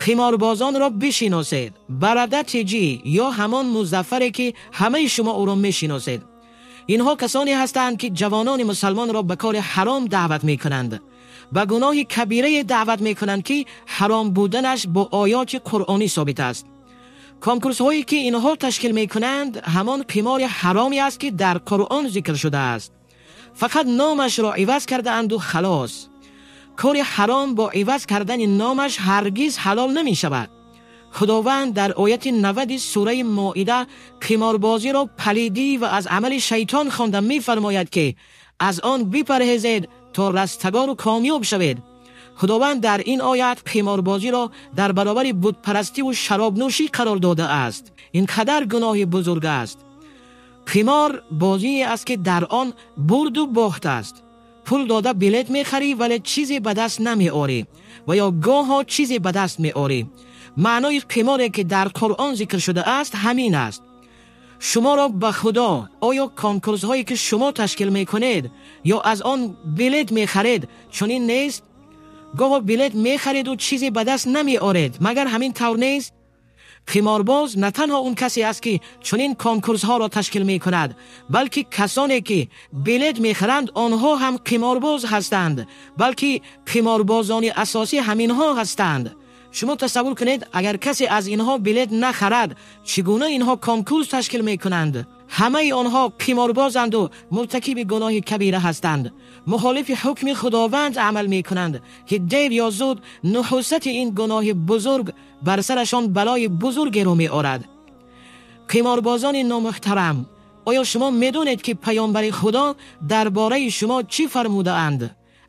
Қиморбозонро бишиносед. Бародар Тиҷӣ ё ҳамон Музаффаре, ки ҳамаи шумо ӯро мешиносед. Инҳо касоне ҳастанд, ки ҷавонони мусалмонро ба кори ҳаром даъват мекунанд. Ба гуноҳи кабирае даъват мекунанд, ки ҳаром буданаш бо оёти қуръонӣ собит аст. Конкурсҳое, ки инҳо ташкил мекунанд, ҳамон қимори ҳароме аст, ки дар Қуръон зикр шудааст. Фақат номашро иваз кардаанду халос. Кори ҳаром бо иваз кардани номаш ҳаргиз ҳалол намешавад. Худованд дар ояти 90 сураи Моида қиморбозиро палидӣ ва аз амали шайтон хонда мефармояд, ки аз он бипарҳезед то растагору комёб шавед. Худованд дар ин оят қиморбозиро дар баробари бутпарастиву шаробнӯшӣ қарор додааст. Ин қадар гуноҳи бузург аст. Қимор бозие аст, ки дар он бурду бохт аст. Пул дода билет мехарӣ, вале чизе ба даст намеорӣ ва ё гоҳо чизе ба даст меорӣ. Маънои қиморе, ки дар Қуръон зикр шудааст, ҳамин аст. Шуморо ба Худо, оё конкурсҳое, ки шумо ташкил мекунед ё аз он билет мехаред, чунин нест? Гоҳо билет мехареду чизе ба даст намеоред, магар ҳамин тавр нест? Қиморбоз на танҳо он касе аст, ки чунин конкурсҳоро ташкил мекунад, балки касоне, ки билет мехаранд, онҳо ҳам қиморбоз ҳастанд, балки қиморбозони асосӣ ҳаминҳо ҳастанд. Шумо тасаввур кунед, агар касе аз инҳо билет нахарад, чӣ гуна инҳо конкурс ташкил мекунанд? Ҳамаи онҳо қиморбозанду муртакиби гуноҳи кабира ҳастанд. Мухолифи ҳукми Худованд амал мекунанд, ки дер ё зуд нуҳусати ин гуноҳи бузург бар сарашон балои бузургеро меорад. Қиморбозони номуҳтарам, оё шумо медонед, ки паёмбари Худо дар бораи шумо чӣ фармудаанд?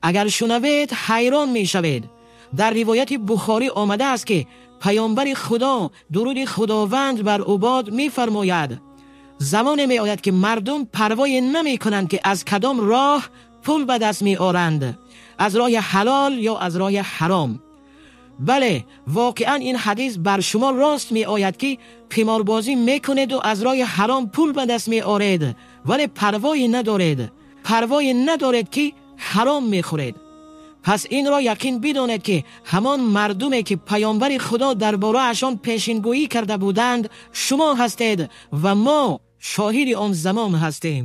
Агар шунавед, ҳайрон мешавед. Дар ривояти Бухорӣ омадааст, ки паёмбари Худо, дуруди Худованд бар ӯ бод, мефармояд: замоне меояд, ки мардум парвое намекунанд, ки аз кадом роҳ пул ба даст меоранд, аз роҳи ҳалол ё аз роҳи ҳаром. Бале, воқеан ин ҳадис бар шумо рост меояд, ки қиморбозӣ мекунеду аз роҳи ҳаром пул ба даст меоред, вале парвое надоред, парвое надоред, ки ҳаром мехӯред. Пас инро яқин бидонед, ки ҳамон мардуме, ки паёмбари Худо дар бораашон пешингӯӣ карда буданд, шумо ҳастед ва мо шоҳиди он замон ҳастем.